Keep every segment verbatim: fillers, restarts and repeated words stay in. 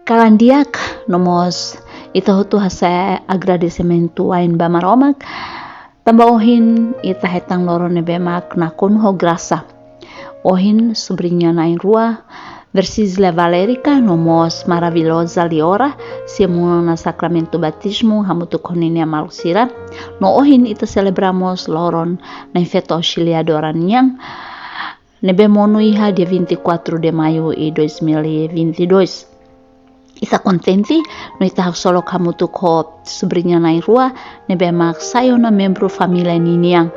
Kalan di'ak, no mós ita hotu hasa'e agradesimentu wa'in ba Maromak, tanba ohin ita hetan loron ne'ebé mak nakonu ho grasa. Ohin, subriña na'in-rua, Versizla Valerica, no mós maravilloza Liora, sei monu ona sakramentu batizmu hamutuk ho ninia maluk sira. No ohin ita selebra mós loron Na'in-Feto Auxiliadora nian, ne'ebé monu iha dia vinte e quatro de maio i dois mil e vinte e dois. Ita kontente, no ita haksolok hamutuk ho subriña na'in-rua, ne'ebé mak sai ona membru família ninian.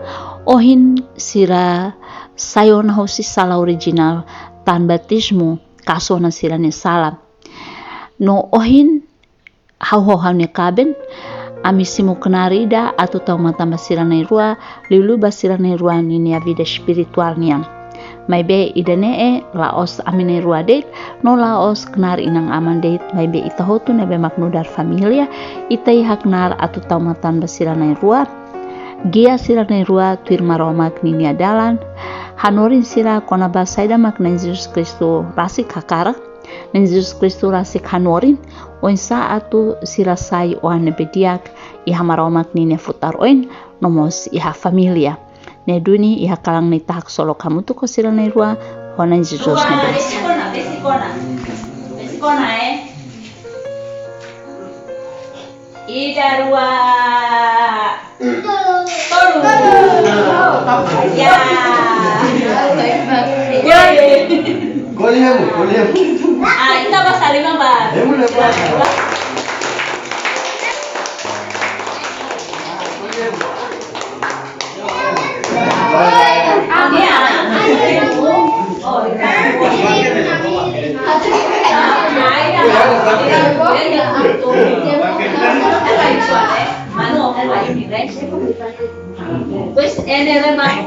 Ohin sira sai ona hosi sala orijinál tan batizmu, kasu ona sira-nia sala. No ohin, ha'u ho ha'u-nia kaben, ami simu knaar ida atu tau matan ba sira na'in-rua, liuliu ba sira na'in-rua ninia vida espirituál nian. Maibé ida-ne'e la'ós ami na'in-rua de'it, no la'ós knaar inan-aman de'it, maibé ita hotu ne'ebé mak nu'udar família, ita iha knaar atu tau matan ba sira na'in-rua, gia sira na'in-rua tuir Maromak ninia dalan, hanorin sira kona-ba saida mak Na'i Jesus Kristu rasik hakarak, Na'i Jesus Kristu rasik hanorin, oinsá atu sira sai oan ne'ebé di'ak iha Maromak ninia futar oin, no mós iha família. Ne'e duni iha kalan ne'e ita haksolok hamutuk ho sira na'in-rua, ho Na'i Jesus ne'ebé rasik. Besi kona, besi kona. Besi kona, eh. Ida, rua, tolu. Ya. Kole hemu, kole hemu. Ah, ita basa liman ba. Hemu le ba. Pues, en el hermano.